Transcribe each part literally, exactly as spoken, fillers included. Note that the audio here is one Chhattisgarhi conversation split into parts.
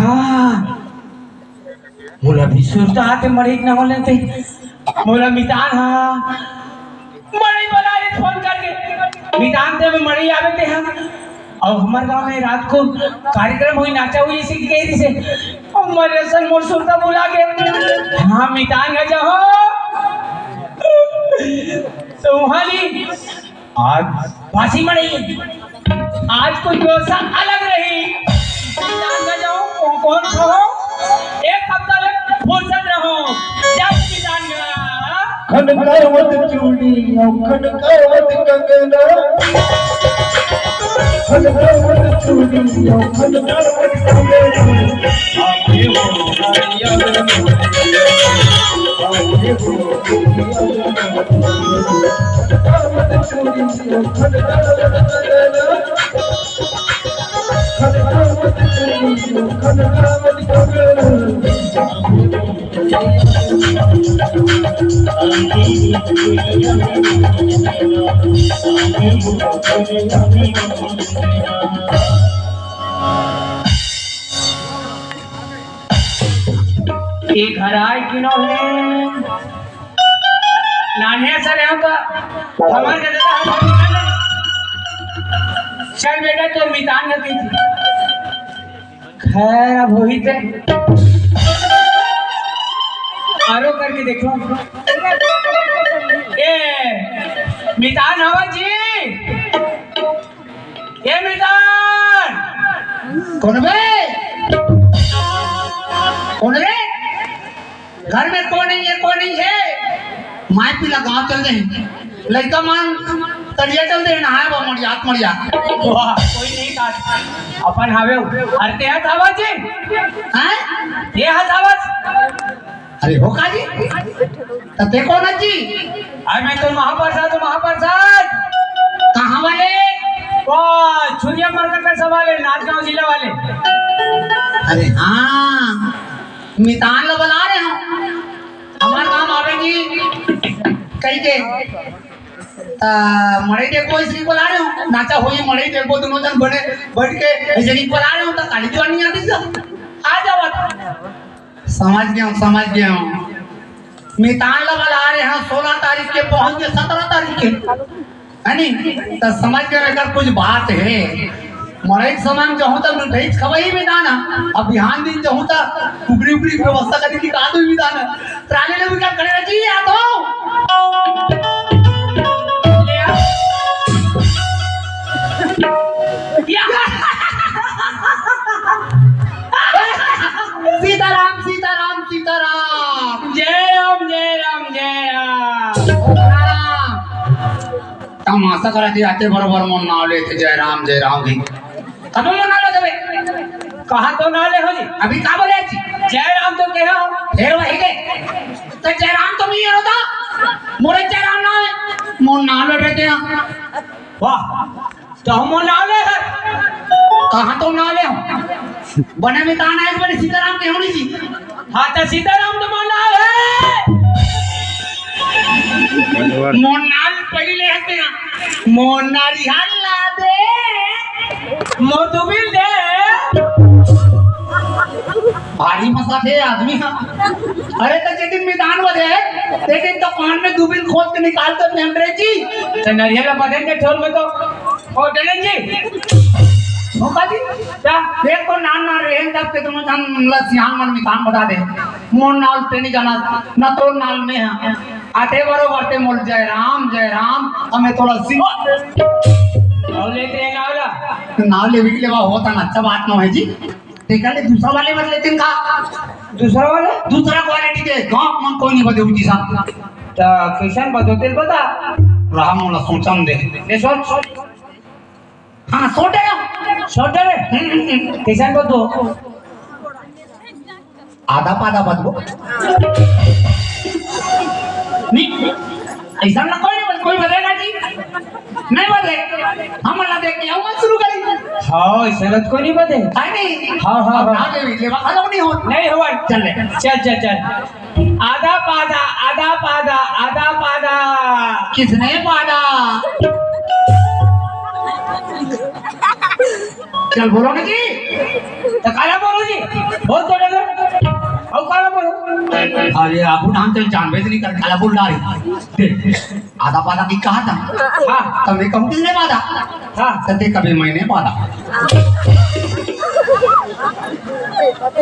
हाँ, मोला भी सुरता आते मड़ई के नाम लेते। मोला मितान हा मड़ई बला ले फोन करके, मितान ते में मड़ई आवे ते हा। अउ हमर गांव में रात को कार्यक्रम हुई, नाचा हुई, इसी कह रही से। अउ मरे सन मोर सुरता भुला के। हाँ, मितान हा जाओ। तो वहां ली आज बासी मड़ई, आज कुछ व्यवस्था अलग रही। जान ना जाओ कौन कौन खाओ, एक हफ्ता ले फुर्सत रहो। जब भी जान गया। खनकावत चूड़ी अउ खनकावत कंगना, खनकावत चूड़ी अउ खनकावत कंगना। ये घर आए कि ना है? नान्हे सर यहाँ का हमारे के दादा हम चल बेटा, तो मितान न की थी। खैर, अब वही थे। आरो करके देखो। ए, मितान हवा जी। ए मितान। कौन बे? कौन रे? घर में कोई नहीं है, कोई नहीं है। माय पीला गांव चल दे। लइका मन तरिया चल दे, नहाए बा मड़िया, मड़िया। वाह, कोई नहीं था। अपन हावे हो। अरे ते हाथ आवाज जी। हैं? ये हाथ आवाज। अरे हो का जी? त ते कौन है जी? अरे मैं तो महाप्रसाद हूँ, महाप्रसाद। कहाँ वाले? वो छुरिया मरकर का सवाल है, नाचगांव जिला वाले। अरे हाँ, मितान ला बला रहे हो। हमार नाम आवेगी कही के, आ, मड़ई देखबो, इसकी बला रहे हो। नाचा होई, मड़ई देखबो, दोनों जन बने बैठ के ऐसे की बला रहे हो, तो काली जवानी आती सब। आ जाओ, आ जाओ। समझ गया हूँ, समझ गया हूँ। मितान ला बला रहे हैं सोलह तारीख के, पहुंच के सत्रह तारीख के। है नी? त समझ के रखा, कुछ बात है। मड़ई के समय में जहूं तक मिठाई खवाई भी ना ना, अब बिहान दिन जहूं तक उपरी उपरी व्यवस्था करके निकाल दो भी ना ना। त्राली ले भी क्या खड़े रह जी, आ तो। ले आ। या। सीताराम, सीताराम, सीताराम। जय राम, जय राम, जय राम। राम। तमाशा करत हे, आते बरोबर मोर नाव लेथे, जय राम, जय राम जी। कब मोर नाव लेथे बे? कहाँ तो नाव ले हो जी? अभी का बोले जी? जय राम तो कहे हो। फेर वही के। त जय राम तो नहीं होता। मोरे जय राम नाव हे। मोर नाव ले रहे थे यहाँ। वाह। तो हम मोर नाव ले हे। कहाँ तो नाव ले हो? बने में कहाँ आए, बने सीताराम के होनी जी। हाँ, तो सीताराम तो मोर नाव हे। मोर नाव पहली ले हते ना। मोर नारियल ला दे। मोर दुबिल दे। भारी मसा थे आदमी। अरे, तो जे दिन मितान बदे, ते दिन तो कान में दुबिल खोद के निकाल कर अंग्रेजी। तो नारियल ला बदे के ठोल में तो ओ, डलन जी। हो का जी? क्या? देख तो नान नान रहे, जब के तुम जन ला सियान मन मितान बता दे। मोर नाव ते नहीं जाना, ना तो नाव में है। आते बरोबर ते मोर जय राम, जय राम, हमें थोड़ा सिवा। नाव लेते हैं नाव ला। नाव ले भी लेवा होता ना, अच्छा बात ना है जी। देखा ले दूसरा वाले बदले दिन का। दूसरा वाले? दूसरा क्वालिटी के, गांव में कोई नहीं बदले उठी सा। तो कैसन बदलते बता। रहा मोला सोचन दे। ले सोच। हाँ, सोटे ना। सोटे रे। हम्म, हम्म, हम्म। कैसन को दो? आधा पाधा बदलो। नहीं, ऐसा ना कोई नहीं, कोई बदलेगा जी। नहीं बदले। हम ना देख के आऊँ, शुरू करेंगे। हाँ, ऐसा तो कोई नहीं बदले। है नहीं? हाँ, हाँ, अब हाँ। ना दे, लेवा खत्म नहीं हो। नहीं हुआ। चल ले। चल, चल, चल। आधा पाधा, आधा पाधा, आधा पाधा। किसने पाधा? चल बोलो ना जी। त काला बोलहूँ जी? बोल तो डर। अउ काला बोलहूँ? अरे आबू नाम तो जानबे नहीं कर, काला बोल डारी। आधा पाधा की कहा था? हाँ। तब मैं कहूँ, "किसने बांधा?" हाँ। तो देख, अभी मैंने बांधा।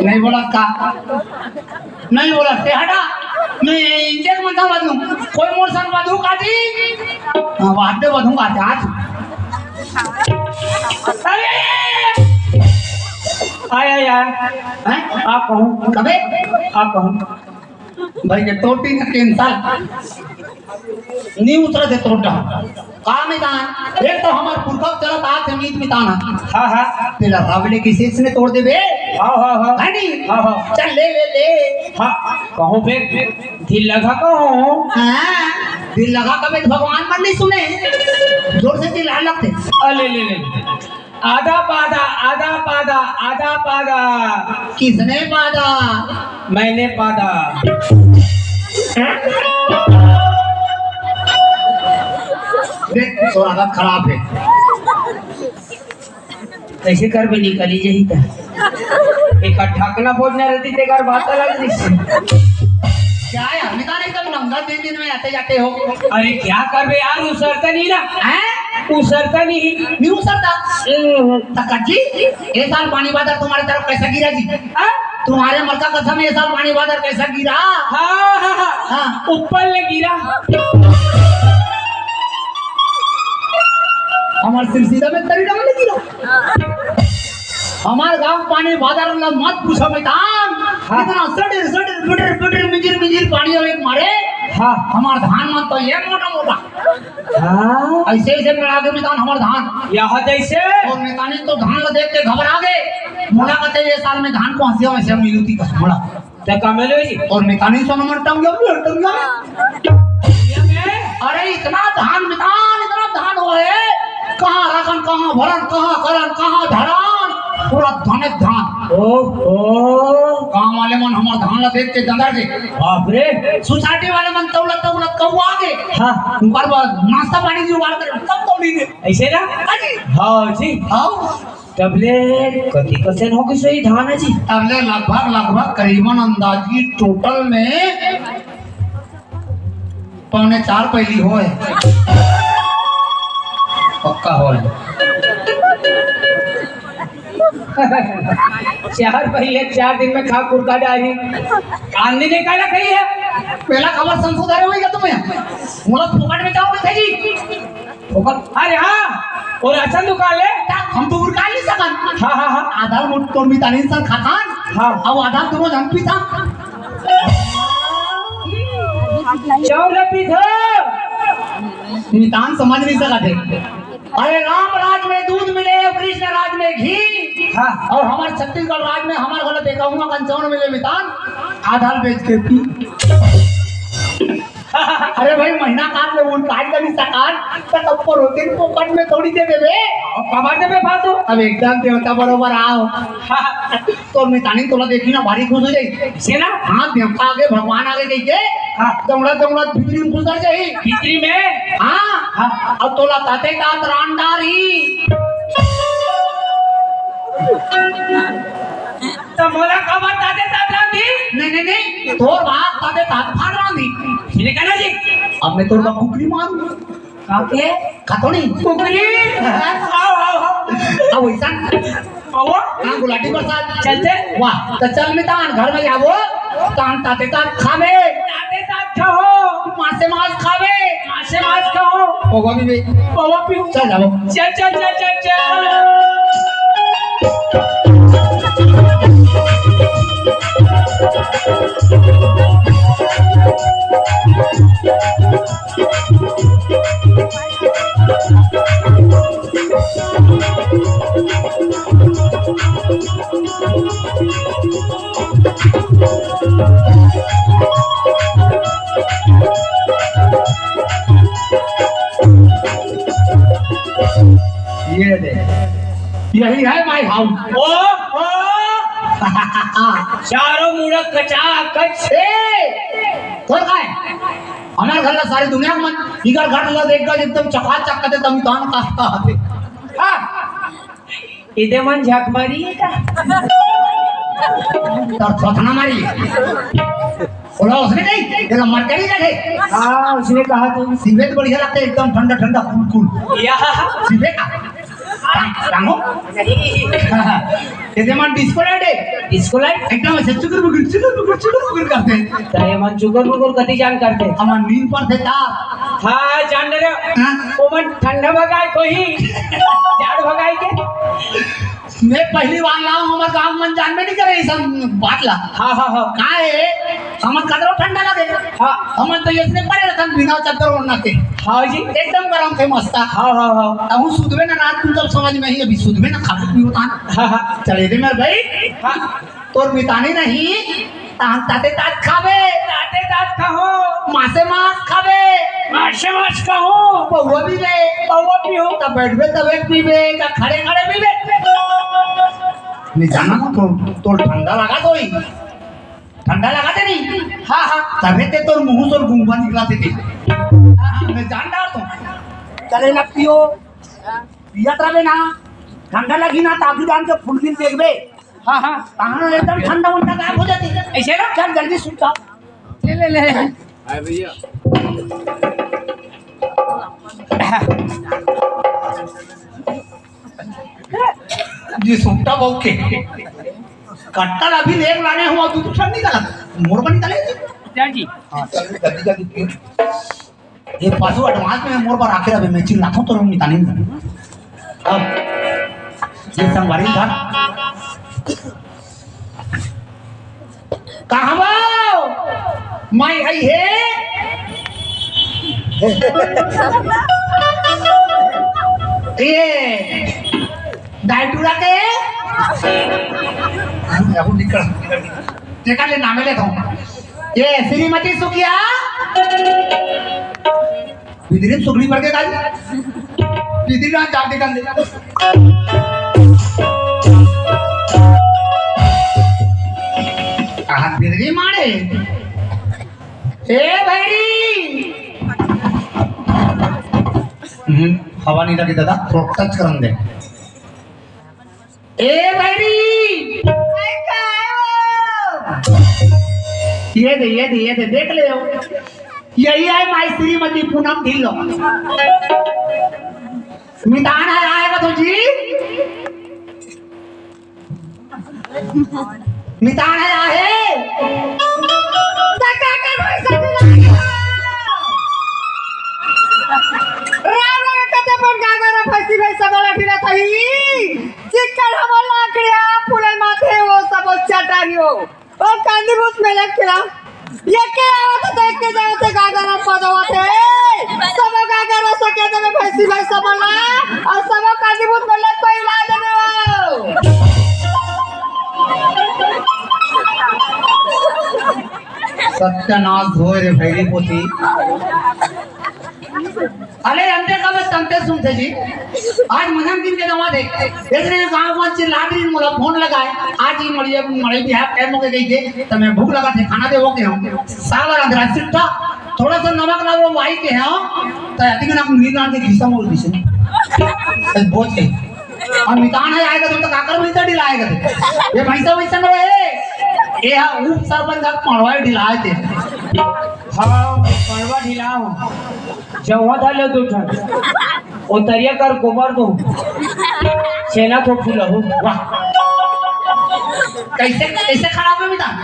नहीं बोला का? नहीं बोला, ते हटा। मैं इंजेक्शन मत बांधूं। कोई मोर संग बांधू काटी? हाँ, बांध दे, बांधूंगा आज। अरे! आय, आय, आय। हैं? आप कहूँ। कबे? आप कहूँ। भाई के टोटी न तीन साल। नी उतरत हे तोर डहर। का मितान? एक तो हमर पुरखा चलत आत हे मीत मितान ह। हाँ, हाँ। तेला रावले के शेष ने तोड़ देबे। हाँ, हाँ, हाँ। है नी? हाँ, हाँ। चल ले, ले, ले। हाँ, कहूँ बे, दिल लगा कहूँ। हाँ, दिल लगा कबे भगवान मन नहीं सुने। जोर से चिल्ला लगथे। आ, ले, ले, ले। आधा पाधा, आधा पाधा, आधा पाधा। किसने पाधा? मैंने पाधा। देख, तोर आदत खराब हे। कैसे करबे, निकली जही त। एक ढकना बोझना रहती, तेकर बात अलग रही। क्या यार, निकाल एकदम लंबा दिन दिन में आते जाते हो। अरे क्या करबे यार, उसरता नहीं ना। हैं? उसरता नहीं। नहीं उसरता? हम्म। तक जी, ए साल पानी बादल तुम्हारे तरफ कैसा गिरा जी? हाँ? तुम्हारे मरता कसम, ए साल पानी बादल कैसा गिरा? हाँ, हाँ, हाँ। हाँ। ऊपर ले गिरा। हमार सिरसिरा में तरी डाल गिरा। हमार गांव पानी बादल ला मत पूछो मितान। हाँ। इतना सडर सडर बिडर बिडर मिजिर मिजिर पानी अवे मारे। हाँ। हमार धान मन तो ये मोटा मोटा। हाँ। ऐसे ऐसे मेड़ा के मितान हमार धान। यहाँ जैसे? और मितानी तो धान ला देख के घबरा गे। मोला कहते, "ये साल में धान को हंसिया वैसे मिलू थी कस मोला।" ते का मिलू जी? और मितानी सोना मन टंग गया, टंग गया। ये में? अरे इतना धान मितान, इतना धान होए, कहाँ रखन, कहाँ भरन, कहाँ करन, कहाँ धरन, पूरा धाने धान। ओहो। गांव वाले मन हमार धान ला देख के दंदर गे। बाप रे। सोसाइटी वाले मन तौलत तौलत कौआ गे। हाँ। उनकर बाद नाश्ता पानी जुगाड़ करे, तब तौली गे। ऐसे ना? हाँ जी। हाँ जी। हाँ। तब ले कति percent हो गिस होही धान ह जी? तब ले लगभग, लगभग करीबन अंदाजी total में पौने चार पैली होए। पक्का होए। चार पैली चार दिन में खा कुरका डारी। आंधी ने काला खाई है? पहला खबर संशोधन होएगा तुम्हें। मोला फोकट में जाओ ना जी। ओकर, अरे हाँ, वो राशन दुकान ले। हम तो उरका नहीं सकन। हाँ, हाँ, हाँ। आधा मुठ तोर मितानिन सन खाथन। हाँ। अब आधा दोनों झन पीथन। चाउर पीथो। मितान समझ नहीं सकत हे। अरे राम राज में दूध मिले और कृष्ण राज में घी। हाँ। और हमार छत्तीसगढ़ राज में हमार वाला देखा हुआ कंचौन मिले मितान, आधा बेच के पी। अरे भाई, महीना काट ले, उन काट ले, नहीं सकाट, तो तब पर होते हैं, फोकट में थोड़ी दे देबे। अब कमा देबे फालतू। अब एकदम देवता बरोबर आओ। तोर मितानी तोला देखी ना, भारी खुश हो जाई। से ना? हाँ, देवता आगे, भगवान आगे कही के, हाँ। दौड़ा, दौड़ा भीतरी में घुसर जाई। भीतरी में? हाँ। हाँ। अब तोला ताते तात रांडारी। त मोला काबर ताते तात रांधी? नहीं, नहीं, नहीं, तोर बाप ताते तात फाड़ रांधी। ठीक है ना जी? अब मैं तोर बाप कुकरी मार। काके? खतोड़ी। कुकरी? आओ, आओ, आओ। अब वैसा। आओ। हाँ, गुलाटी प्रसाद। चलते? वाह, तो चल मितान, घर में जाबो, तान ताते तात खाबे। ताते तात खाओ। मासे मास खाबे। मासे मास खाओ। पौवा भी बे। पौवा पीओ। चल जाओ। चल, चल, चल, चल, चल। ये दे, यही है my house। ओ, ओ। चारों मुड़ा कचाकच। ए, कौन का है? हमारे घर ला सारी दुनिया में इधर घर ला देख कर एकदम चकाचक कर दे, तभी तो हम कहा, कहा थे। हाँ। इदे मन झक मारी हे का? तोर थोथना मारी। ओला उसने कही, तेरा मरकरी रखे। हाँ, उसने कहा तो। सीबे त बढ़िया लगथे, एकदम ठंडा ठंडा, कूल कूल। या। सीबे का? टांग-, टांगो। ये दे मन डिस्को लाइट हे। Disco light? एकदम ऐसे चुकुर बुकुर, चुकुर बुकुर, चुकुर बुकुर करथे। त ये मन चुकुर बुकुर कति जान करथे? हमर नींद परथे ता। हाँ, जान डरेव। हाँ? वो मन ठंडा भगाय कोई, जाड़ भगाय के। मैं पहली बार लाऊं, हमर गांव मन जानबे नहीं करे ये सब बात ला। हाँ, हाँ, हाँ। का हे, हमन कतरो ठंडा लगे। हाँ। हमन तो इसने परे रहथन बिना चद्दर ओढ़ना के। हाँ जी। एकदम गरम थे मस्त। हाँ, हाँ, हाँ। तहूँ सुतबे ना रात को, तब समझ में ही, अभी सुतबे ना, खाबे पीबे होता ना। हाँ, हाँ। चले रे मेरे भाई। हाँ। तोर मितानी नहीं, तहन ताते तात खाबे। ताते तात खाहूँ। मासे मास खाबे। मासे मास खाहूँ। पौवा पीबे। पौवा पीहूँ। तब बैठबे तबे पीबे, का खड़े खड़े पीबे। नहीं जाना ना, तो, तो ठंडा लगा तो ही। ठंडा लगा थे नहीं? हाँ, हाँ। तबे ते तोर मुंह से गुंबा निकला थे। हाँ, मैं जान डार तो। चले ना पियो। पियत रहे ना। ठंडा लगी ना, ताकू जान के फुल दिन देखबे। हाँ, हाँ। कहाँ एकदम ठंडा वंडा गायब हो जाती। ऐसे ना? चल जल्दी सुन जा। ले, ले, ले। हाय भैया। जी सुट्टा बहू के। कट्टा अभी लेग लाने हुआ, तू तो ठंड निकाला। मोर पर निकाले जी। क्या जी? हाँ, चल, जल्दी, जल्दी पियो। ये पासो एडवांस में मोर पर आके रहे, मैं चिल्लाता हूँ तो लोग निकालेंगे। अब ये संगवारी था। कहाँ वो? माई आई है? ये डायटूरा के? हाँ, अब निकल। देखा ले, नामे ले तो। ये श्रीमती सुखिया। बिदरी में सुगड़ी पड़ के गाली। बिदरी ना जाके कर ले। आ, बिदरी मारे। ए भैरी। हम्म, हवा नहीं लगी दादा, थ्रोट टच करन दे। ए भैरी। ये दे, ये दे, ये दे, देख ले हो। यही है माई श्रीमती पूनम ढिल्लो। मितान है, आएगा तो जी। मितान है, आहे। राम राम, कते पर गागर फंसी भाई सब लठी रहता ही। चिक्कन हमर लाकड़िया फूले माथे वो सब चटारियो। और कांदी भूत में लग खिला। ये के आवत है, देख के जावत है, गागर पदवत है। सब गागर सके दे भैंसी भाई सब ला। और सब कांदी भूत में लग कोई इलाज नहीं हो। सत्यानाश होय रे भैरी पोती। अरे अंते का बस तंते सुनते जी। आज मजन दिन के दवा दे। इसने गांव में चिल्ला रही, मोला फोन लगाए। आज ही मड़िया, मड़े भी है, टाइम हो गई थे, तो मैं भूख लगा थे, खाना दे हो गया हूँ। साला अंधरा सिट्टा, थोड़ा सा नमक ला वो भाई के हैं, तो अति में ना नींद आके घिसा मोड़ घिसे। तो बोझ के। और मितान है आएगा तो, तो काकर भैंसा ढिलाएगा तो। ये भैंसा वैसा न रहे। ये हाँ उप सरपंच का पड़वाई ढिलाए थे। हाँ, पड़वा ढिलाओ। जवा था ले दो ठन। ओ तरिया कर गोबर दो। छेना तो फूल हो। वाह। कैसे, कैसे खराब है मितान?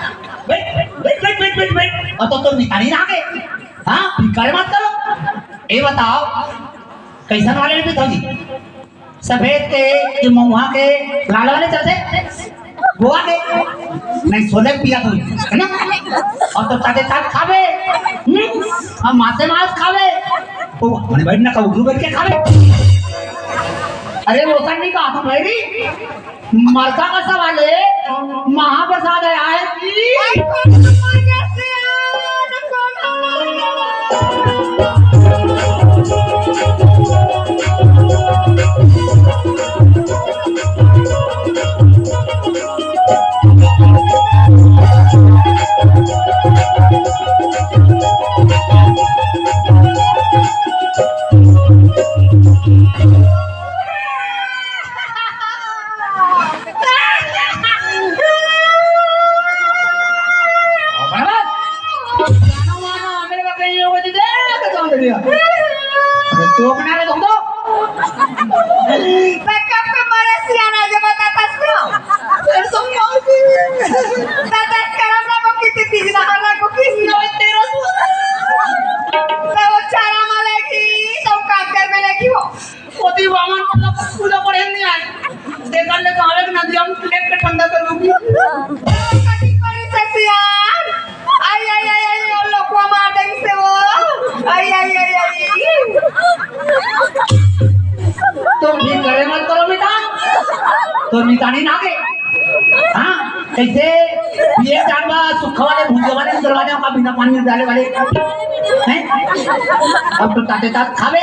बैठ, बैठ, बैठ, बैठ, बैठ, बैठ। और तो, तो मितान ही ना गए। हाँ, फिकर मत करो। ये बताओ, कैसन वाले में था जी? सफेद के, कि महुआ के, लाल वाले चलते, गोवा के, नहीं सोले पिया तो, है ना? और तो ताते तात खाबे, हम्म? हम मासे मांस खाबे, तो अपने बैठ ना का उगलू बैठ के खाबे। अरे वो सब नहीं कहा तुम भाई, मरता का सवाल है, महाप्रसाद है, आए कि जानो मानो, हमरे बा कहीं होगा जी, देख, तो हम दिया। अरे, चुप ना रे, तुम तो। मैं कब के मरे सियाना जे बताता सुनो। फिर तुम कौन सी? दादा, करम ना बकी, ती तीज ना हरा को किस नो तेरा सुनो। तो वो चारा मलेगी, तो काट कर मिलेगी वो। ओती बामन मतलब पूजा पढ़े नहीं आए। देखा ले कहाँ ले नदिया में लेट के ठंडा कर लूंगी। कटी पड़ी ससियार। आई, आई, आई, आई, ओ लोकुआ मार देंगे से वो। आई, आई, आई, आई। तुम भी करे मत करो बेटा। तो मितानी ना गए। हाँ, कैसे ये जानवा सुखा वाले भूजे वाले दरवाजे का बिना पानी में डाले वाले हैं? अब तो ताते तात खावे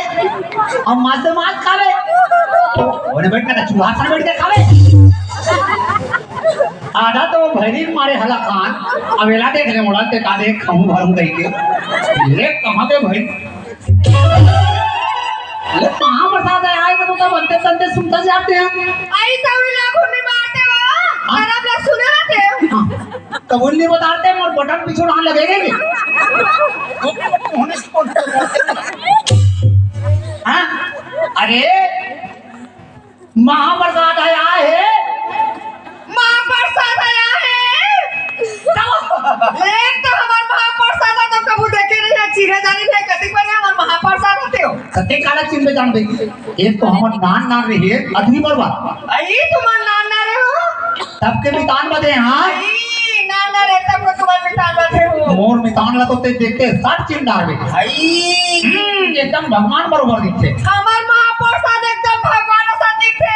और मांस तो मांस खावे। ओने बैठ के चूहा सा बैठ के खावे। आधा तो भैरी मारे हला कान, अवेला देख ले मोड़ा ते का देख खाऊं भरूं कहीं के। ले कहाँ के भाई? अरे महाप्रसाद है, आए तो मतलब बनते बनते सुनता जाते हैं। आई तभी लागू नहीं मारते हो, हाँ। खराब लोग सुने रहते हो। हाँ। कबूल नहीं बताते हैं और बटन पीछे उड़ान लगेगा नहीं। हाँ? अरे महाप्रसाद आया है। महाप्रसाद आया है। एक तो हमार महाप्रसाद है, तो कबू देखे नहीं है, चिन्हे जाने नहीं, कति पर हमार महाप्रसाद होते हो। सत्य काला चिन्ह जान दे। एक तो हमार नान नान रही है, अग्नि बरवा। आई तुम्हार नान नान रहे हो। तब के मितान बदे, हाँ? आई, नान नान रहे, तब को तुम्हार मितान बदे हो। मोर मितान ला तो ते देखते, साठ चिन्ह डाल दे। आई। हम्म, एकदम भगवान बरोबर दिखते। हमार महाप्रसाद एकदम भगवान सा दिखते।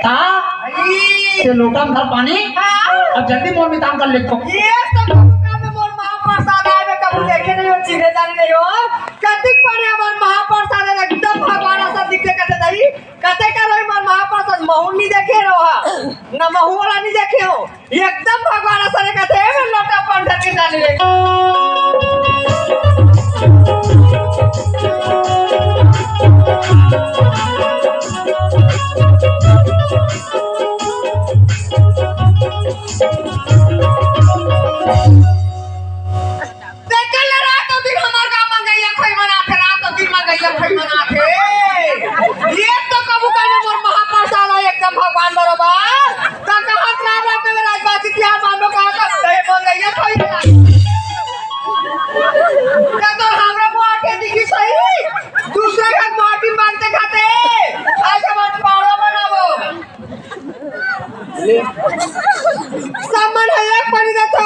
का? आई। ये लोटा में धर पानी। हाँ। अब जल्दी मोर मितान कर ले तो। ये सब काम में मोर महाप्रसाद आए में कबू देखे नहीं हो, चिन्हे जाने नहीं हो। कतिक पड़े हमार महाप्रसाद एकदम भगवान सा दिखते, कहते नहीं। कते का रही मोर महाप्रसाद महू नहीं देखे रहो। न महू वाला नहीं देखे हो। एकदम भगवान असरे कथे, मैं लोटा पंडा के जाने ले। देखल रात दिन हमार गाँव मंगैया खोई मनाथे, रात दिन मंगैया खोई मनाथे। ये तो कबू कबू मोर महाप्रसाद है, एकदम भगवान बरोबर। का कहत राम राम में राजबाजी तिहार मानो का कहत, "ए, बोल रही है, कोई नहीं।" का तो हमरा मुँह आके दिखी सही, दूसरे के माटी मांगते खाते, आज हमार पावड़ा बनावो। सब मन है एक पानी देता,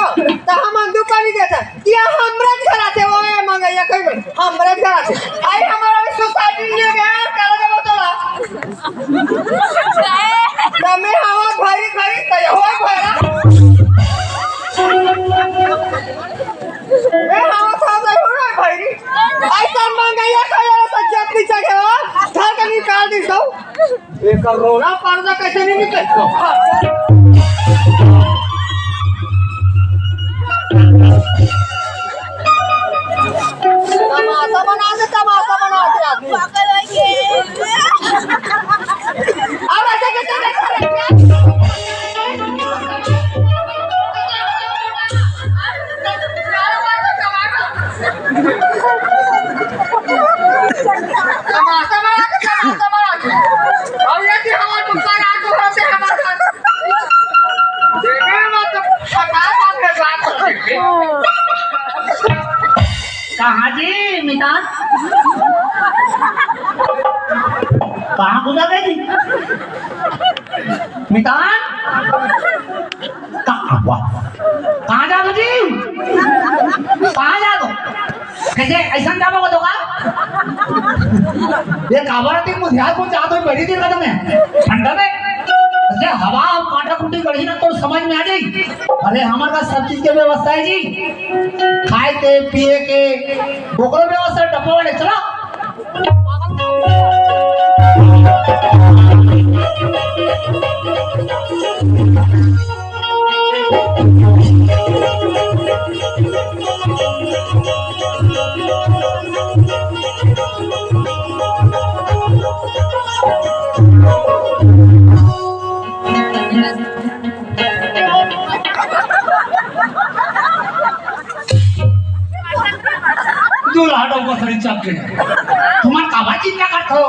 तो हम दू पानी देता। या हमरे घर आथे, ओ ए मंगैया कहि बे, हमरे घर आथे। आई हमारा भी सोसाइटी ले गया, कर देबो तोला। तमे हवा भरी भरी, तय हो भरा। ए हवा था, तय हो भरी। आई सब मंगैया कहि सज्जत नीचे के हो, घर का निकाल दी सब। एकर रोला पर्दा कैसे नहीं निकलतो? तमाशा बना दे, तमाशा बना दे आदमी। और ऐसे कैसे देखते रहते हैं? तमाशा बना के, तमाशा बना के। अब ये कि हमारे कुत्ता रात को होते हैं, हमारे साथ। देखे मत, फटा फट के बात करते हैं। कहाँ जी मितान? कहाँ गुजर गए जी? मितान? कहाँ, वाह। कहाँ जाबो जी? कहाँ जाबो? कैसे ऐसा जाबो को तो का? ये काबर आती मुझे यार कुछ जात हुई बड़ी दिन कदम है। ठंडा में। जैसे हवा हम काटा कुटी गढ़ी ना तो समझ में आ जाई। अरे हमारे पास सब चीज की व्यवस्था है जी। खाए के, पिए के, बोकरो व्यवस्था डब्बा वाले चला। तू रहा डौका सरी चप के। तुमन काबर चिंता करत हो?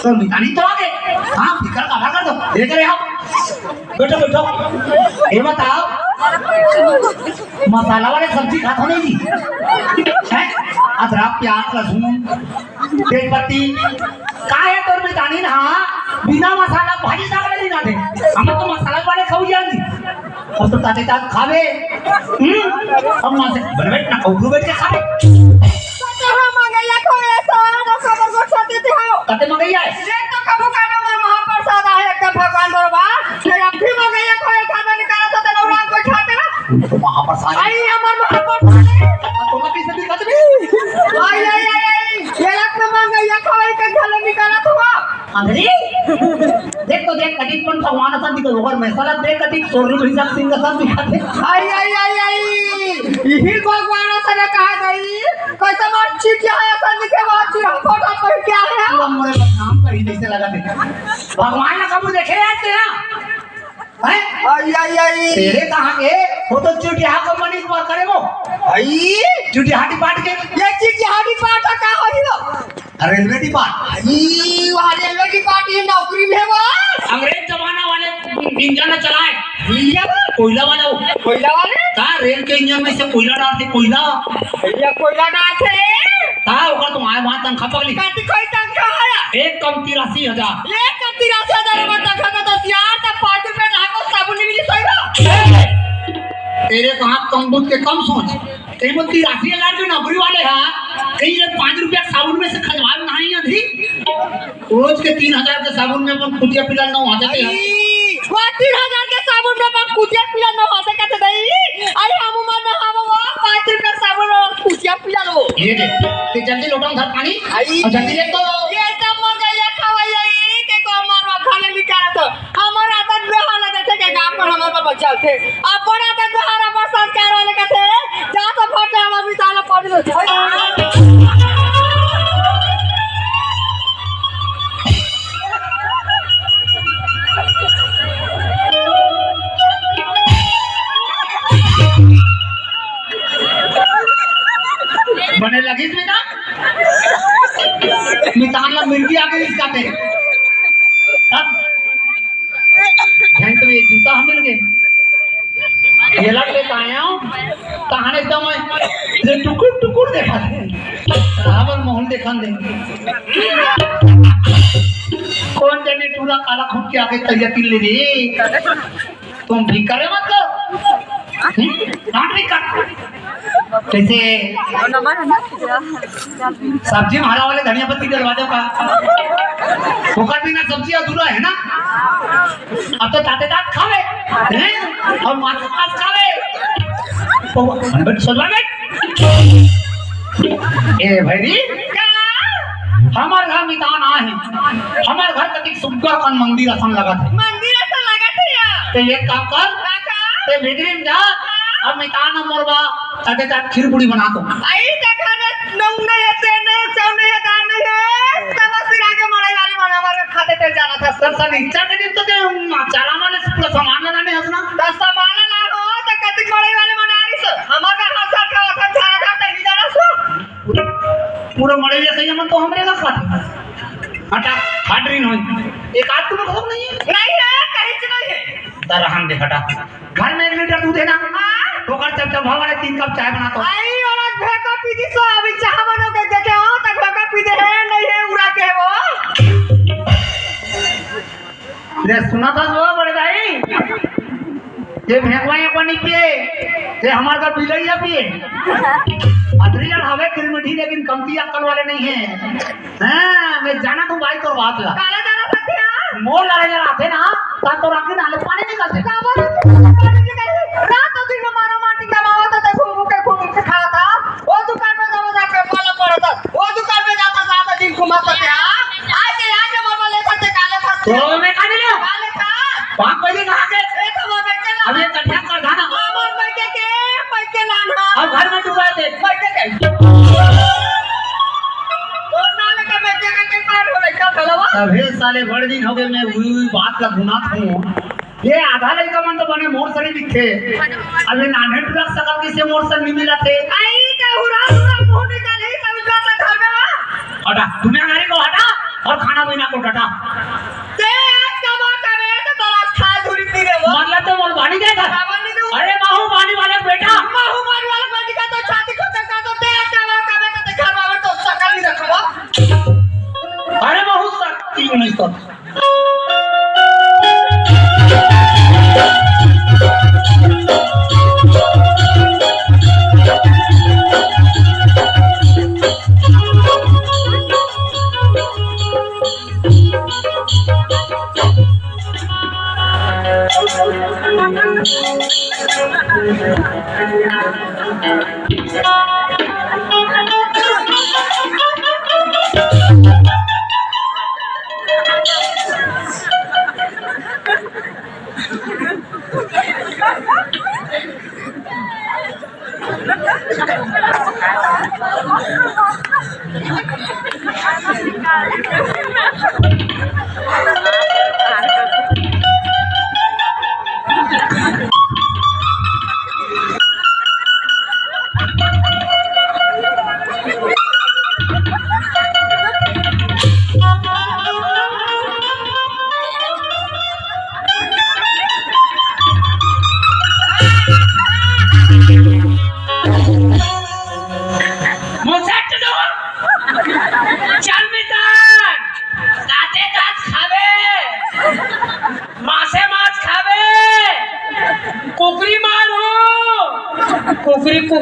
तो मितानी तो आगे। हाँ, फिकर काबर करत हो? देख रहे हो? बैठो, बैठो। ये बताओ, मसाला वाले सब्जी खात हो नहीं जी? हैं? अदरक, प्याज, लहसुन, तेज पत्ती, का हे तोर मितानी ना? बिना मसाला भाजी साग नहीं खाते। हम तो मसाला वाले खाऊ जान जी। अब तो ताते तात खावे। हम्म? अब मां से बनवे ना, उठू बैठ के खावे। कहाँ मंगैया खोए सो, तो खबर को छाती ते हो। कते मंगैया हे? ये तो कबू का नंबर महाप्रसाद आहे, एकदम भगवान बरोबर। ये अब भी मंगैया खोए खाना निकाला तो तेरा उड़ान को छाते ना। तो महाप्रसाद। आई हमर महाप्रसाद। अब तो मत इसे दिक्कत नहीं। आई, आई, आई, आई। ये एक नंबर मंगैया खोए के खाना निकाला तो हुआ। अंधरी? देख तो देख, कटिक पण भगवान असन दिखत, ओकर में साला देख कटिक सोनू भैंसा सिंह असन दिखत हे। आई, आई, आई, आई। यही भगवान असन कहा गई। कैसे मार चीज यहाँ असन दिखे, मार चीज हम फोटो पर क्या है? पूरा मोरे बदनाम करी जैसे लगा थे। भगवान ने कबू देखे यार तेरा? हैं? आई, आई, आई। तेरे कहाँ के? वो तो चुटिया कंपनी को करे वो। आई। चुटिया हाटी पाट के। ये चीज यहाँ भी पाटा का हो ही वो। Railway depart. ई, वहाँ रेलवे डिपार्ट, ये नौकरी में है वो। अंग्रेज जमाना वाले इंजन चलाए। इंजन? कोयला वाला वो। कोयला वाले? का रेल के इंजन में से कोयला डालते, कोयला। भैया, कोयला डालते। का ओकर तुम्हारे वहाँ तनखा पकड़ी? काटी कोई तनखा है? एक कम तिरासी हजार। एक कम तिरासी हजार में तनखा का दस यार, तब पाँच रुपए ढाको साबुन नहीं मिली सही बा। तेरे कहाँ कम बुद्ध के कम सोच। कहीं वो तिरासी हजार के नौकरी वाले हैं, कहीं ये पाँच रुपया साबुन में से खजवाल नहीं अभी। रोज के तीन हजार के साबुन में अपन कुतिया पीला नहाते थे। आई, वो तीन हजार के साबुन में अपन कुतिया पीला नहाते कहते नहीं। अरे हम उमर में हम वो पाँच रुपया साबुन में कुतिया पीला लो। ये दे, ते जल्दी लोटा में धर पानी। आई। और जल्दी ले तो। ये सब मंगैया खवैया, ये के को मारवा खाने निकाल तो। हमर आदत बेहाल है, जैसे के गांव पर हमर पर बच्चा थे। अपन आदत बेहाल, अपन संस्कार वाले का थे। जा तो फट ले, हमर मिसाल पड़ लो। बने लगिस मितान? मितान ला मिर्गी आ गई इसका ते। तब भेंट में ये जूता हम मिल गए। ये लट लेके आया हूँ, तहाने एकदम ये टुकुर टुकुर देखा थे। रावण मोहन देखन दे। कौन जाने टूरा काला खून के आगे तैयार कर ले रे। तुम भी करे मत करो। हम्म? Not भी कर। कैसे? सब्जी में हरा वाले धनिया पत्ती डलवा दो का? ओकर बिना सब्जी अधूरा है ना? अब तो ताते तात खावे, हैं? और मांस मांस खावे। तो हंड्रेड सोलह में। ए भैरी, हमार घर मितान आहे। हमार घर कतिक सुग्घर कन मंदिर असन लगत है। मंदिर असन लगत है यार। ते एक काम कर, का कर? ते भीतरी में जा, हाँ। अब मितान मोर बा, ताते तात खीर पूड़ी बना तो। आई ते घर में नून नहीं है, तेल नहीं है, चाउर नहीं है, दाल नहीं है। तब सिरा के मड़ई वाली बनावा के खाते ते जाना था। सर, सर, इच्छा के दिन तो ते चारा माने पूरा सामान लाने हंसना। तो सामान ला हो, तो कतिक मड़ई वाले बना रही सो। हमार का हंसा खावा था, झारा था, ते ही जाना सो। पूरा, पूरा मड़ई ले कहिए मन तो हमरे का खाते। हटा, हट रही नहीं। एक आध किलो खत्म नहीं है? नहीं है, कहीं से नहीं है। तो रहन दे, हटा। घर में एक लीटर दूध है ना? हाँ। ओकर चपचपा वाले तीन कप चाय बना तो। आई, औरत भेको पी दी सो, अभी चाह बनो के देखे हो, तो भेको पी दे है, नहीं है, उड़ा के वो। ले, सुना था जो बड़े भाई, ये भेकवा एक बार नहीं पिए, ये हमार का बिलैया पिए। अदरी यार हवे किरमिठी, लेकिन कमती अक्कल वाले नहीं है। हाँ, मैं जाना तू भाई तोर बात ला। काला जाना सकते हैं? मोर लड़े जरा आते ना, ता तो राखी नाले पानी निकलते। काबर पानी निकलते? रात दिन में मारा माटी कमावा था, तो घूम के घूम के खावा था। वो दुकान में जावा जाके पाला पड़ा था। वो दुकान में जाता जाता दिन घुमा सकते हैं। आज के आज हमारे वाले था, ते काले था। तो मैं कहा मिलो? काले था। पाँच बजे कहाँ के? ए तो वो बैठे ला। अबे कटिया कर धाना। हाँ, वो बैठे के, बैठे लाना। अब घर में डुबा दे। बैठे के। तो नाले का बैठे के, के पार हो रहा है, क्या भला हुआ? अबे साले बड़े दिन हो गए, मैं हुई हुई बात ला गुनात हूँ। ये आधा लइका मन तो बने मोर सरी दिखे। अबे नान्हे टुरा सकल किसे मोर सरी नहीं मिला थे। आई तो हुरा हुरा मुंह निकाले, तब तो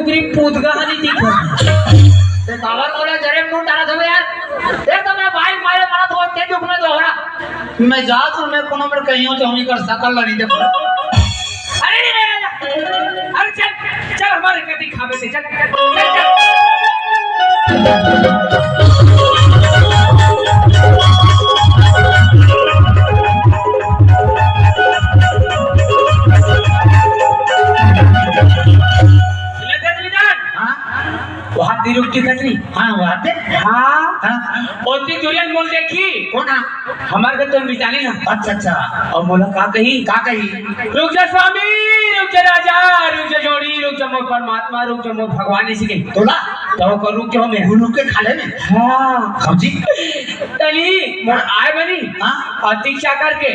पूरी पूतगा हनी दिख। ते काबर मोला जरे मुंह डाला था यार। देख तो मैं भाई मारे मारा तो तेज उठना दोहरा। मैं जात हूँ, मैं कोनो मेर कहीं हूँ तो हम ही कर सकल ला नहीं देखो। अरे, अरे, अरे, अरे, चल, चल, हमारे कति खावे से, चल, चल, चल। सुनत हस बिधान? हाँ। वहाँ दी रुक दिखत रही। हाँ, वहाँ पे। हाँ। हाँ। ओती दुरियन मोल देखी। कौन हा? हमार घर तो मितानी ना। अच्छा, अच्छा। और मोला का कही? का कही? "रुक जा स्वामी, रुक जा राजा, रुक जा जोड़ी, रुक जा मोर परमात्मा, रुक जा मोर भगवान", ऐसे कही। तोला? तो ओकर रुक जाओ मैं। गुरु के खाले में? हाँ। हाँ जी। तली, मोर आय बनी। हाँ। अतिक चाकर के।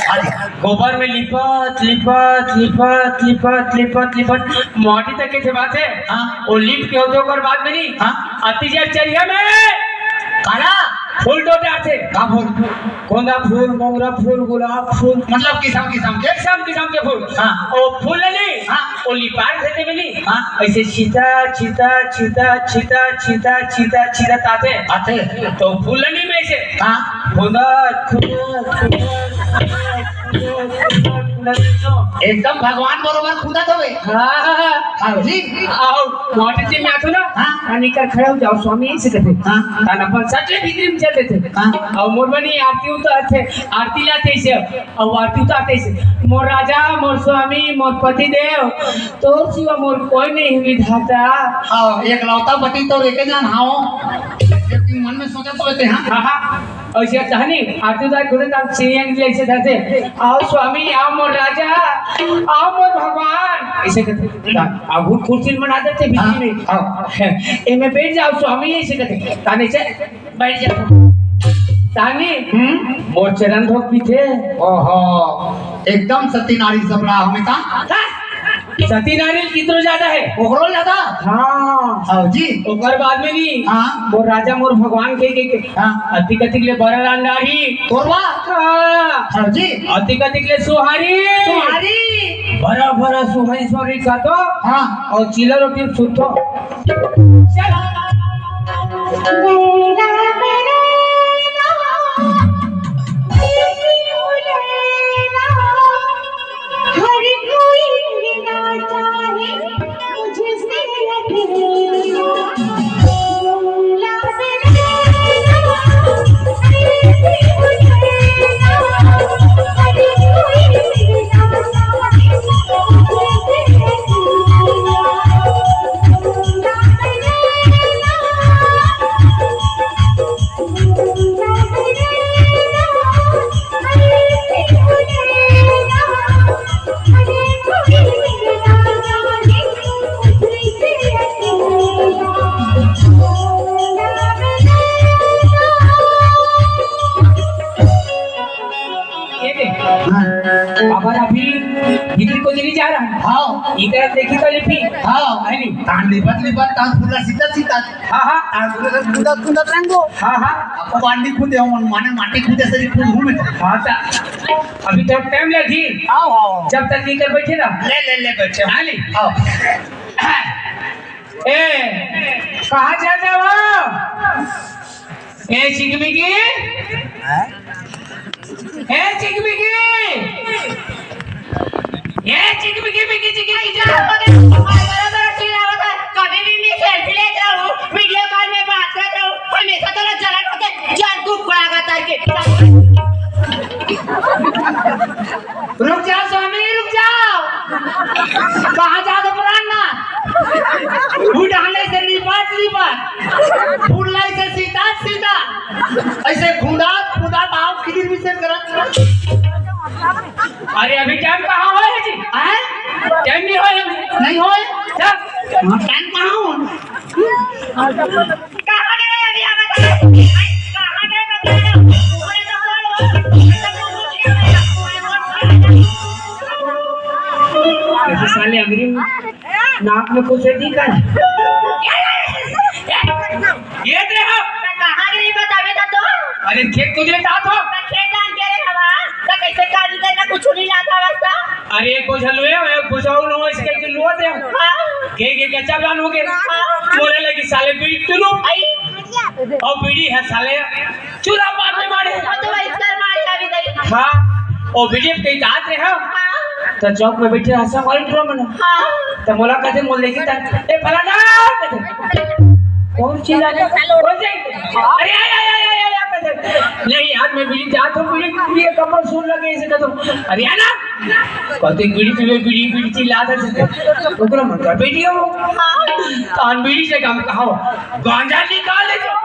हाँ जी। गोबर में लिपत, लिपत, लिपत, लिपत, लिपत, लिपत, माटी तक के थे बात है। हाँ। वो लिप के होते ओकर बाद में नहीं। हाँ। अति जे चरिया में काला फूल डोल डालथे। का फूल? गोंदा फूल, मोंगरा फूल, गुलाब फूल। मतलब किसम किसम के? किसम किसम के फूल। हाँ। ओ फूल ले ली। हाँ। ओ लिपार देते में ली। हाँ। ऐसे छीता, छीता, छीता, छीता, छीता, छीता, छीता ताते। आते। तो फूल ले ली में ऐसे। हाँ। खुदा, खुदा, खुदा, खुदा, खुदा, खुदा, खुदा, खुदा। एकदम भगवान बरोबर खुदा तो बे। हाँ, हाँ, हाँ। हाँ जी। आओ, मोटर से में आतो ना। हाँ। पानी कर खड़ा हो जाओ, स्वामी ऐसे कहते। हाँ। तान अपन सटले भीतरी में चल देते। हाँ। और मोर बनी आरती उतारते, आरती लाते ऐसे, और आरती उतारते ऐसे। "मोर राजा, मोर स्वामी, मोर पति देव, तोर सिवा मोर कोई नहीं विधाता।" हाँ, एकलौता पति तो लेके जान, हाँ। एक दिन मन में सोचा तो लेते, हाँ। हाँ, हाँ। ऐसे कहनी, आरती उतार खुदे तब सीएम जी ऐसे कहते, "आओ स्वामी, आओ मोर राजा, आओ मोर भगवान।" ऐसे कहते, "आ घुट कुर्सी में बना देते बीच में। हाँ, हाँ। ए में बैठ जाओ स्वामी," ऐसे कहते, ताने से बैठ जाओ। ताने, हम्म? मोर चरण धोक पीछे। ओहो, एकदम सती नारी सबड़ा हमें का? सती नारी कितनो ज्यादा है? ओकरो ज्यादा? हाँ। हाँ जी। ओकर बाद में भी हाँ। मोर राजा मोर भगवान के, के, के। हाँ। अतिक अतिक ले बड़ा रंडारी। तोरवा? हाँ। हाँ जी। अतिक अतिक ले सुहारी। सुहारी। बड़ा बड़ा सुहारी सुहारी का तो। हाँ। और चीला रोटी सुतो। चल। हर कोई मिलना चाहे मुझसे अकेला। ये दे। हाँ। अभी भीतरी को नहीं जा रहा है। हाँ। इधर देखी तो लिपि। हाँ। है नी? तान लिपत लिपत, तान पूरा सीधा सीधा। हाँ, हाँ। तान पूरा सीधा सीधा रंगो। हाँ, हाँ। आपको बांडी खुदे हो, माने माटी खुदे सरी खुद हूँ मैं। हाँ, ता-, अभी तो टाइम लगी। आओ, आओ। जब तक इधर बैठे ना। ले, ले, ले, बैठे। हाँ, ले। आओ। ए, कहाँ जा जावा? ए, चिकमिकी? हैं? ए, चिकमिकी? ए, चिकमिकी, मिकी, चिकी, चिकी। बड़ा, बड़ा चिल्लावत है। कभी भी मैं सेल्फी लेत रहूं, वीडियो कॉल में बात करत रहूं, हमेशा तोला जलन होथे, जल कुकड़ा का तरके। रुक जाओ स्वामी, रुक जाओ। कहाँ जात हो प्राणनाथ? उठाले से लिपट लिपट, फूलले से सीता सीता, ऐसे खुदा खुदा भाव खिदिर बिसेर करत। अरे अभी टाइम कहाँ होय है जी? हैं? टाइम नहीं होय अभी। नहीं होय? चल। हाँ, टाइम कहाँ होय? कहाँ गए अभी आप बताओ? कहाँ गए बताओ? ऐसे साले अंग्रेज नाक में कुछ है, ठीक है? ये दे हम। कहाँ गए बतावे तो? अरे खेत कुछ नहीं था तो? खेत जान के रे हवा, तो कैसे काट दे ना, कुछ नहीं लाता वास्ता। अरे एक बोझा लो है, एक बोझा लो, इसके के लो दे। हाँ। के के कच्चा जान हो गए। बोले लगी, "साले बीड़ी तुलू।" अउ बीड़ी हे साले चूल्हा मार में मारे। हाँ, ओ बीड़ी कहीं जात रहे हो। तो चौक में बैठे रहे, सब वाले ड्रम में। तो मोला कहते, मोल लेके तक, "ए फलाना," कहते, "कौन चीज आ गया? कौन चीज?" "अरे, आ, आ, आ, आ, आ, आ," कहते, "नहीं यार, मैं बीड़ी जात हूँ, बीड़ी, ये कपड़ा सूर लगे, इसे कहता हूँ, अरे, आ ना।" कहते, "बीड़ी पीवे, बीड़ी, बीड़ी चिल्लात हे।" ओकरा मन कर बीड़ी हो। कान बीड़ी से काम कहाओ, गांजा निकाल ले जाओ।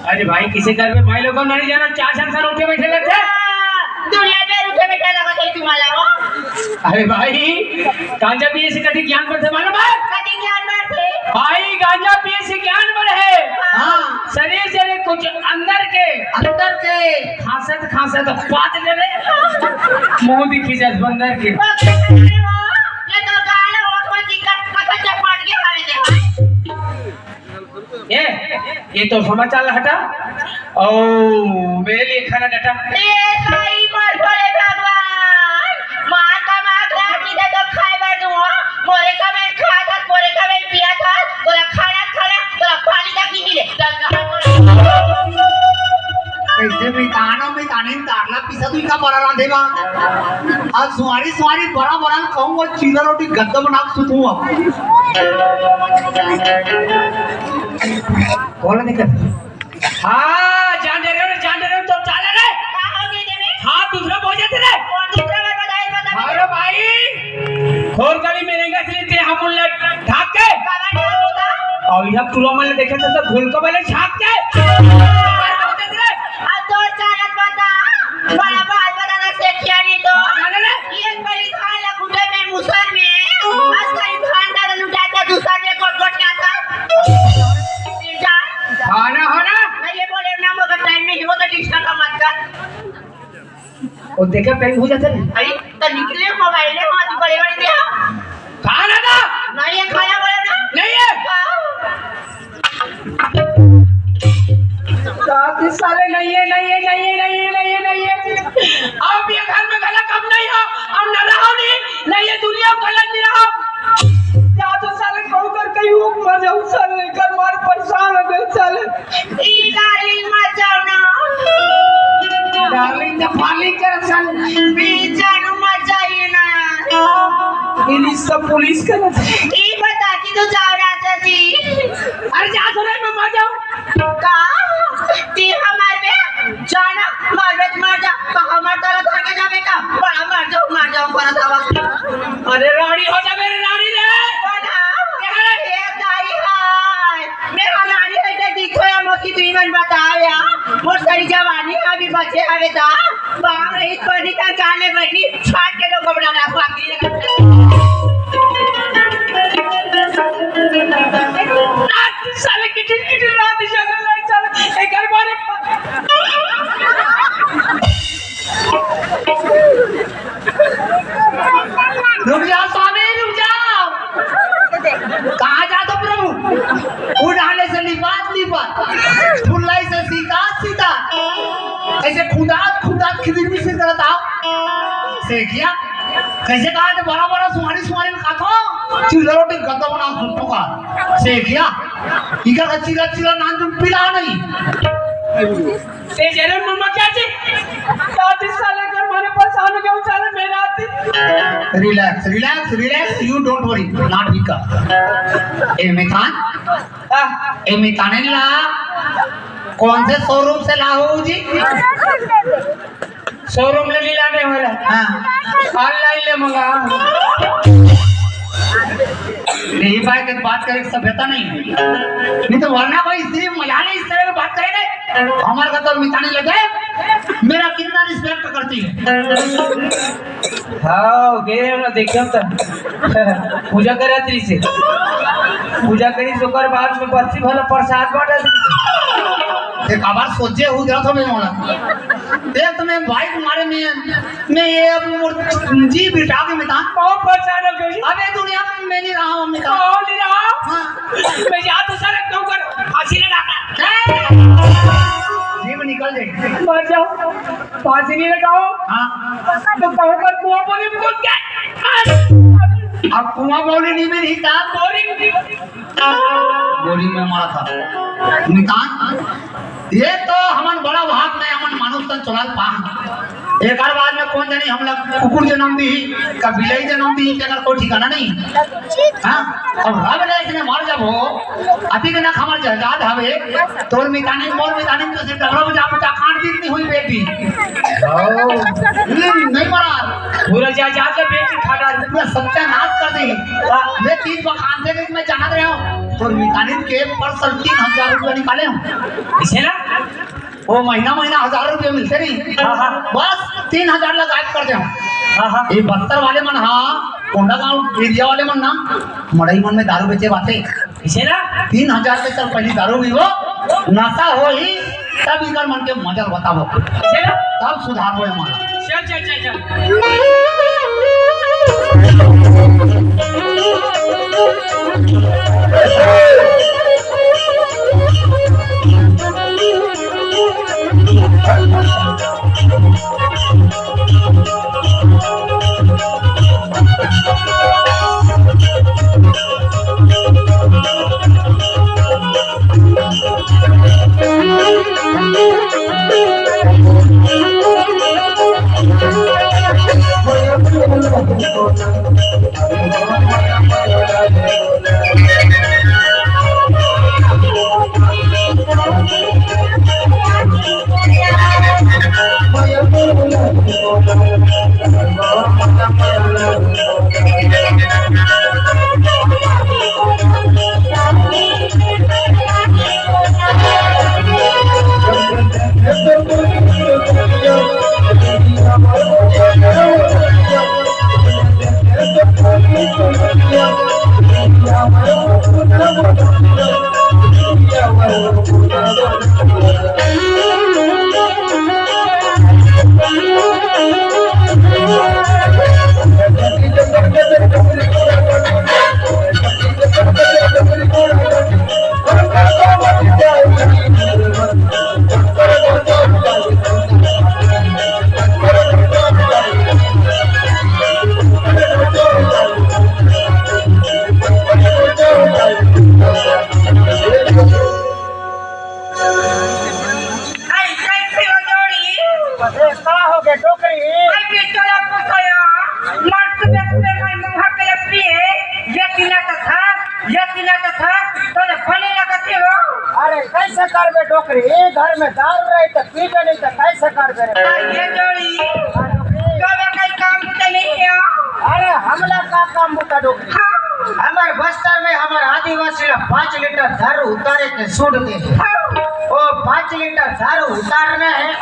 अरे भाई, किसे घर में भाई लोग को नहीं जाना, चार चार साल उठे बैठे रहते हैं। दुनिया में उठे बैठे लगा थे तुम्हारा वो। अरे भाई, गांजा पिए से कभी ज्ञान बढ़ते मालूम है? कभी ज्ञान बढ़ते? भाई, गांजा पिए से ज्ञान बढ़े। हाँ। शरीर से कुछ अंदर के, अंदर के खांसत खांसत पात ले रे। मुंह दिखी जात बंदर के। ये तो गाल ओठ में चिकन पता चपाट के मारे दे। ए, ये तो समाचार हटा। ओ, मेरे लिए खाना डटा। ए, साईं, मोर भोले भगवान, मार का मार रात की दे तो खाए बर दूं, हाँ? मोरे का मैं खात हस, मोरे का मैं पियत हस, तोला खाना खाना, तोला पानी तक नहीं मिले। चल, कहाँ पर? कैसे मितानो, मितानी में तारला पीसा तू इतना बड़ा रांधे बा। आज सुवारी, सुवारी बड़ा बड़ा खाऊं और चीला रोटी गद्दा बना के सुतूं अब। बोला नहीं कर। हाँ, जान दे रहे हो, जान दे रहे हो, तो चाला रे। हाँ, दूसरा बोल जाते रे। कौन दूसरा? मैं बताई, बता। अरे भाई, खोर गली में रहेंगे, इसलिए तेरे हम उन लट ढाक के। काला नहीं होता। और यह पूरा मन देखे तो, तो घुल को पहले छाप के। अब तो चालत बता, बड़ा बात बता ना, से क्या नहीं तो। जाने रे। ये बड़ी धान ला कुटे में मुसर में, आज कई धान डाल लुटाता, दूसर में कोट कोट का था। हाँ ना, हाँ ना। मैं ये बोले ना, मगर टाइम नहीं हो तो डिस्टर्ब मत कर। वो देखे टाइम हो जाता है। अरे, तो निकले मोबाइल में, हाँ, तू बड़े बड़े दिया। खाना था? नहीं है, खाना बोले ना। नहीं है। हाँ। साथी साले नहीं है, नहीं है, नहीं है, नहीं है, नहीं है, नहीं है। आप ये घर में गलत कम नहीं हो, हम न रहो नहीं, नहीं ये दुनिया में गलत नहीं रहो। या तो साले कहूँ कर कहीं हो, मर जाऊँ साले, कर मार परेशान हो गए साले। ई डार्लिंग मत जाओ ना। डार्लिंग तो फालिंग कर साले। ई जानू मत जाइए ना। पुलिस तो पुलिस कर। ई बता कि तू जाओ राजा जी। अरे जा तो रे, मैं मर जाऊँ। का? ती हमार बे जाना, मार बे मर जा। का हमार तरह धर के जावे का? बड़ा मर जाऊँ, मर जाऊँ, बड़ा था। अरे रानी हो जा मेरी रानी रे। बड़ा। अरे हे दाई हाय। मेरा रानी है, इधर दिखो या मोती, तू ही मन बताओ या। मोर सारी जवानी अभी बचे हवे ता। बाप रे, इस पानी का काले बनी, छाट के लोग बना रहा, बाकी रात साले किटिल किटिल रात जगह लाइट चल, एक घर बारे। रुक जाओ स्वामी, रुक जाओ। कहाँ जात हो प्रभु? उठाने से लिपात लिपात, फुल्लाई से सीता सीता, ऐसे खुदात खुदात खिदिर बिसिर करत आओ। से क्या? कैसे कहा थे, बड़ा बड़ा सुहारी सुहारी में खाथो, चिल्ला रोटी गद्दा बना सुट्टू का। से क्या? इधर का चिल्ला चिल्ला नान तुम पिला नहीं। ते जरूर मम्मा क्या जी? रात इस साले घर मारे परेशान हो गया, साले मेरा आती। Relax, relax, relax, you don't worry, not Vika। ए मितान, आ, ए मितान ला, कौन से शोरूम से लाओ जी? शोरूम ले ली लाने वाला। हाँ। ऑनलाइन ले मंगा। यही भाई के बात करे, सभ्यता नहीं। नहीं तो वरना कोई स्त्री मजा नहीं, इस तरह की बात करेंगे। हमारे का तो मितानी लगे, मेरा कितना रिस्पेक्ट करती है। हाँ, गए ना, देखिए तो। पूजा करा त्री से। पूजा करी से, ओकर बाद में बस्ती भला प्रसाद बांटा त्री से। एक आवाज सोचे हो जाता मैं मोला। देख तुम्हें भाई तुम्हारे में, मैं ये अब मोर जी बिटा के मितान। बहुत परेशान हो गई। अबे दुनिया में मैं नहीं रहा हूँ मितान। कौन नहीं रहा? हाँ। मैं जा तो सारे क्यों कर फांसी लगा कर। जीव निकल जाए। पर जाओ, फांसी नहीं लगाओ। हाँ। तो कहूँ कर कुआं बोली कूद के। अब कुआं बोली नहीं मिली, तार बोरी। बोरी में मारा था। नितान, ये तो हमन बड़ा भाग में हमन मानुष तन चुराल पान। एकर बाद में कोन जनी हमला कुकुर जन्म दी, का बिलाई जन्म दी, तेकर कोई ठिकाना नहीं। हाँ, अब रब ने इसने मर जब हो, अति के ना हमर जजाद हवे, तोर मितानी, मोर मितानी तो सिर्फ डबरा बजा बजा काट दी इतनी हुई बेटी। ओ, हम्म, नहीं मरा। पूरा जायदाद ला बेच के खा डाल। पूरा सत्यानाश कर दी। मैं तीन बखान थे, लेकिन मैं जानत रहे हूँ। तोर मितानी के पर्स से तीन हजार रुपया निकाले हूँ। इसे ना? वो महीना महीना हजार रुपया मिलते नहीं। हाँ, हाँ। बस तीन हजार ला गायब कर दे हूँ। हाँ, हाँ। ये बस्तर वाले मन, हाँ, कोंडागांव एरिया वाले मन ना, मड़ई मन में दारू बेचे बाते। इसे ना? तीन हजार के चल पहली दारू भी हो, नशा हो ही, तब इधर मन के मजा बताबो। इसे ना? तब सुधार हो मन। चल, चल, चल, चल। अरे, कैसे हो जोड़ी? अरे, का हो गया, डोकरी? अरे, बेचारा पुसया, मर तो देखते मैं मुंह के लिए पिए, ये पीना तो था, ये पीना तो था, तो ये फले लगते हो। अरे, कैसे करबे, डोकरी? घर में दारू रही तो पीबे नहीं तो कैसे करबे रे? अरे, ये जोड़ी, हाँ, डोकरी। तो मैं कहीं काम तो नहीं है। अरे, हमला का काम बता, डोकरी? हाँ। हमर बस्तर में हमर आदिवासी ला पाँच लीटर दारू उतारे के छूट दे हे। ओ पाँच लीटर दारू उतारना है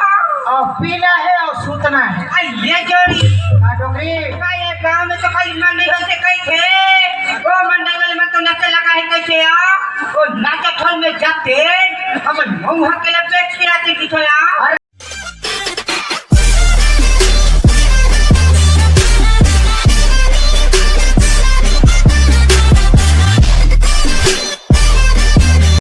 और पीना है और सूतना है। आ, ये जोड़ी। का डोकरी? का ये गांव में तो खाली मंडी होते कही थे। ओ मंडी वाले में तो नचे लगा है कैसे आ? ओ नाचा खोल में जाते, हम मऊहा के लिए बेच के आते की थोड़ा